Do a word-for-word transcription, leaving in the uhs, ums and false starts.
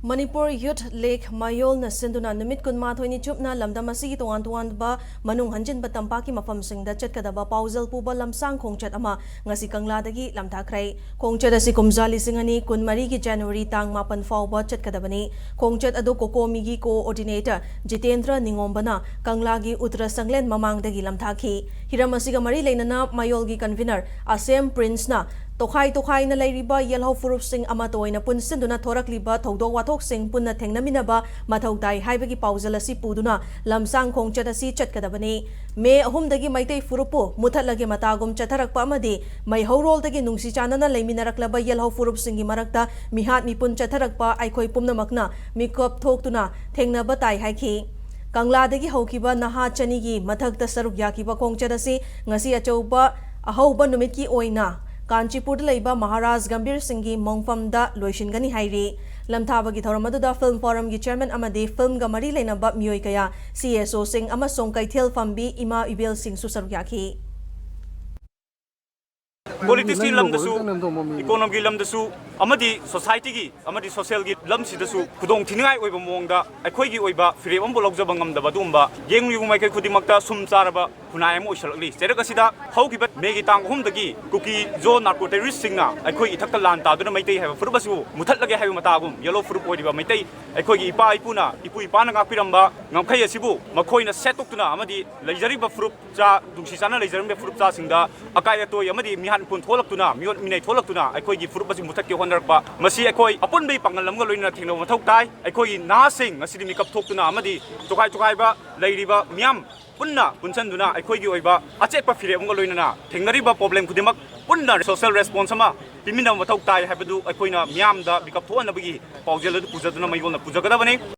Manipur Youth League ꯃꯌꯣꯜꯅ ꯁꯤꯟꯗꯨꯅ ꯅꯨꯃꯤꯠ ꯀꯨꯟꯃꯥꯊꯣꯏꯅꯤ ꯆꯨꯞꯅ ꯂꯝꯗꯝ ꯑꯁꯤꯒꯤ ꯇꯣꯉꯥꯟ ꯇꯣꯉꯥꯟꯕ ꯃꯅꯨꯡ ꯍꯟꯖꯤꯟꯕ ꯇꯝꯄꯥꯛꯀꯤ ꯃꯐꯝꯁꯤꯡꯗ ꯆꯠꯀꯗꯕ ꯄꯥꯎꯖꯦꯜ ꯄꯨꯕ ꯂꯝꯁꯥꯡ ꯈꯣꯡꯆꯠ ꯑꯃ ꯉꯁꯤ ꯀꯪꯂꯥꯗꯒꯤ ꯂꯝꯊꯥꯈ꯭ꯔꯦ꯫ ꯈꯣꯡꯆꯠ ꯑꯁꯤ ꯀꯨꯝꯖꯥ ꯂꯤꯁꯤꯡ ꯑꯅꯤ ꯀꯨꯟꯃꯔꯤꯒꯤ ꯖꯅꯋꯥꯔꯤ ꯇꯥꯡ ꯃꯥꯄꯟ ꯐꯥꯎꯕ ꯆꯠꯀꯗꯕꯅꯤ꯫ ꯈꯣꯡꯆꯠ ꯑꯗꯨ ꯀꯣꯀꯣꯃꯤꯒꯤ coordinator ꯖꯤꯇꯦꯟꯗ꯭ꯔ ꯅꯤꯉꯣꯝꯕꯅ ꯀꯪꯂꯥꯒꯤ ꯎꯇ꯭ꯔ ꯁꯪꯂꯦꯟ ꯃꯃꯥꯡꯗꯒꯤ ꯂꯝꯊꯥꯈꯤ꯫ ꯍꯤꯔꯝ ꯑꯁꯤꯒ ꯃꯔꯤ ꯂꯩꯅꯅ ꯃꯌꯣꯜꯒꯤ convener ꯑꯁꯦꯝ ꯄ꯭ꯔꯤꯟꯁꯅ ꯇꯣꯈꯥꯏ ꯇꯣꯈꯥꯏꯅ ꯂꯩꯔꯤꯕ ꯌꯦꯜꯍꯧ ꯐꯨꯔꯨꯞꯁꯤꯡ ꯑꯃꯠꯇ ꯑꯣꯏꯅ ꯄꯨꯟꯁꯤꯟꯗꯨꯅ ꯊꯣꯔꯛꯂꯤꯕ ꯊꯧꯗꯣꯛ ꯋꯥꯊꯣꯛꯁꯤꯡ ꯄꯨꯟꯅ ꯊꯦꯡꯅꯃꯤꯟꯅꯕ ꯃꯊꯧ ꯇꯥꯏ ꯍꯥꯏꯕꯒꯤ ꯄꯥꯎꯖꯦꯜ ꯑꯁꯤ ꯄꯨꯗꯨꯅ ꯂꯝꯁꯥꯡ ꯈꯣꯡꯆꯠ ꯑꯁꯤ ꯆꯠꯀꯗꯕꯅꯤ꯫ ꯃꯦ ꯑꯍꯨꯝꯗꯒꯤ ꯃꯩꯇꯩ ꯐꯨꯔꯨꯞꯄꯨ ꯃꯨꯊꯠꯂꯒꯦ ꯃꯇꯥꯒꯨꯝ ꯆꯠꯊꯔꯛꯄ ꯑꯃꯗꯤ ꯃꯩꯍꯧꯔꯣꯜꯗꯒꯤ ꯅꯨꯡꯁꯤ ꯆꯥꯟꯅꯅ ꯂꯩꯃꯤꯟꯅꯔꯛꯂꯕ ꯌꯦꯜꯍꯧ ꯐꯨꯔꯨꯞꯁꯤꯡꯒꯤ ꯃꯔꯛꯇ ꯃꯤꯍꯥꯠ ꯃꯤꯄꯨꯟ ꯆꯠꯊꯔꯛꯄ ꯑꯩꯈꯣꯏ ꯄꯨꯝꯅꯃꯛꯅ ꯃꯤꯀꯞ ꯊꯣꯛꯇꯨꯅ ꯊꯦꯡꯅꯕ ꯇꯥꯏ ꯍꯥꯏꯈꯤ꯫ ꯀꯪꯂꯥꯗꯒꯤ ꯍꯧꯈꯤꯕ ꯅꯍꯥ ꯆꯅꯤꯒꯤ ꯃꯊꯛꯇ ꯁꯔꯨꯛ ꯌꯥꯈꯤꯕ ꯈꯣꯡꯆꯠ ꯑꯁꯤ ꯉꯁꯤ ꯑꯆꯧꯕ ꯑꯍꯧꯕ ꯅꯨꯃꯤꯠꯀꯤ ꯑꯣꯏꯅ ꯀꯥꯟꯆꯤꯄꯨꯔꯗ ꯂꯩꯕ ꯃꯍꯥꯔꯥꯖ ꯒꯝꯚꯤꯔ ꯁꯤꯡꯒꯤ ꯃꯣꯡꯐꯝꯗ ꯂꯣꯏꯁꯤꯟꯒꯅꯤ ꯍꯥꯏꯔꯤ꯫ ꯂꯝꯊꯥꯕꯒꯤ ꯊꯧꯔꯝ ꯑꯗꯨꯗ film forumꯒꯤ chairman ꯑꯃꯗꯤ filmꯒ ꯃꯔꯤ ꯂꯩꯅꯕ ꯃꯤꯑꯣꯏ ꯀꯌꯥ, CSOꯁꯤꯡ ꯑꯃꯁꯨꯡ ꯀꯩꯊꯦꯜ ꯐꯝꯕꯤ ꯏꯃꯥ ꯏꯕꯦꯜꯁꯤꯡꯁꯨ ꯁꯔꯨꯛ ꯌꯥꯈꯤ꯫ Politicsꯀꯤ ꯂꯝꯗꯁꯨ, economyꯒꯤ ꯂꯝꯗꯁꯨ ꯑꯃꯗꯤ societyꯒꯤ ꯑꯃꯗꯤ socialꯒꯤ ꯂꯝꯁꯤꯗꯁꯨ ꯈꯨꯗꯣꯡ ꯊꯤꯅꯤꯡꯉꯥꯏ ꯑꯣꯏꯕ ꯃꯑꯣꯡꯗ ꯑꯩꯈꯣꯏꯒꯤ ꯑꯣꯏꯕ ꯐꯤꯔꯦꯞ ꯑꯃꯕꯨ ꯂꯧꯖꯕ ꯉꯝꯗꯕ ꯑꯗꯨꯒꯨꯝꯕ ꯌꯦꯡꯂꯤꯕ ꯃꯥꯏꯀꯩ ꯈꯨꯗꯤꯡꯃꯛꯇ ꯁꯨꯝ ꯆꯥꯔꯕ ꯈꯨꯟꯅꯥꯏ ꯑꯃ ꯑꯣꯏꯁꯜꯂꯛꯂꯤ꯫ ꯆꯩꯔꯛ ꯑꯁꯤꯗ ꯍꯧꯈꯤꯕ ꯃꯦꯒꯤ ꯇꯥꯡ ꯑꯍꯨꯝꯗꯒꯤ ꯀꯨꯀꯤ ꯖꯣ narco terroristꯁꯤꯡꯅ ꯑꯩꯈꯣꯏ ꯏꯊꯛꯇ ꯂꯥꯟ ꯇꯥꯗꯨꯅ ꯃꯩꯇꯩ ꯍꯥꯏꯕ ꯐꯨꯔꯨꯞ ꯑꯁꯤꯕꯨ ꯃꯨꯊꯠꯂꯒꯦ ꯍꯥꯏꯕ ꯃꯇꯥꯒꯨꯝ, ꯌꯦꯜꯂꯣ ꯐꯨꯔꯨꯞ ꯑꯣꯏꯔꯤꯕ ꯃꯩꯇꯩ ꯑꯩꯈꯣꯏꯒꯤ ꯏꯄꯥ ꯏꯄꯨꯅ, ꯏꯄꯨ ꯏꯄꯥꯅ ꯉꯥꯛꯄꯤꯔꯝꯕ ꯉꯝꯈꯩ ꯑꯁꯤꯕꯨ ꯃꯈꯣꯏꯅ ꯁꯦꯠꯇꯣꯛꯇꯨꯅ ꯑꯃꯗꯤ ꯂꯩꯖꯔꯤꯕ ꯐꯨꯔꯨꯞ ꯆꯥ, ꯅꯨꯡꯁꯤ ꯆꯥꯟꯅ ꯂꯩꯖꯔꯝꯕ ꯐꯨꯔꯨꯞ ꯆꯥꯁꯤꯡꯗ ꯑꯀꯥꯏ ꯑꯇꯣꯏ ꯑꯃꯗꯤ ꯃꯤꯍꯥꯠ ꯃꯤꯄꯨꯟ ꯊꯣꯛꯂꯛꯇꯨꯅ, ꯃꯤꯑꯣꯠ ꯃꯤꯅꯩ ꯊꯣꯛꯂꯛꯇꯨꯅ ꯑꯩꯈꯣꯏꯒꯤ ꯐꯨꯔꯨꯞ ꯑꯁꯤ ꯃꯨꯊꯠꯀꯦ ꯍꯣꯠꯅꯔꯛꯄ, ꯃꯁꯤ ꯑꯩꯈꯣꯏ ꯑꯄꯨꯟꯕꯒꯤ ꯄꯥꯡꯒꯜ ꯑꯃꯒ ꯂꯣꯏꯅꯅ ꯊꯦꯡꯅꯕ ꯃꯊꯧ ꯇꯥꯏ꯫ ꯑꯩꯈꯣꯏꯒꯤ ꯅꯍꯥꯁꯤꯡ ꯉꯁꯤꯗꯤ ꯃꯤꯀꯞ ꯊꯣꯛꯇꯨꯅ ꯑꯃꯗꯤ ꯇꯣꯈꯥꯏ ꯇꯣꯈꯥꯏꯕ ꯂꯩꯔꯤꯕ ꯃꯤꯌꯥꯝ ꯄꯨꯟꯅ ꯄꯨꯟꯁꯤꯟꯗꯨꯅ ꯑꯩꯈꯣꯏꯒꯤ ꯑꯣꯏꯕ ꯑꯆꯦꯠꯄ ꯐꯤꯔꯦꯞ ꯑꯃꯒ ꯂꯣꯏꯅꯅ ꯊꯦꯡꯅꯔꯤꯕ problem ꯈꯨꯗꯤꯡꯃꯛ ꯄꯨꯟꯅ social response ꯑꯃ ꯄꯤꯃꯤꯟꯅꯕ ꯃꯊꯧ ꯇꯥꯏ ꯍꯥꯏꯕꯗꯨ ꯑꯩꯈꯣꯏꯅ ꯃꯤꯌꯥꯝꯗ ꯃꯤꯀꯞ ꯊꯣꯛꯍꯟꯅꯕꯒꯤ ꯄꯥꯎꯖꯦꯜ ꯑꯗꯨ ꯄꯨꯖꯗꯨꯅ ꯃꯌꯣꯜꯅ ꯄꯨꯖꯒꯗꯕꯅꯤ꯫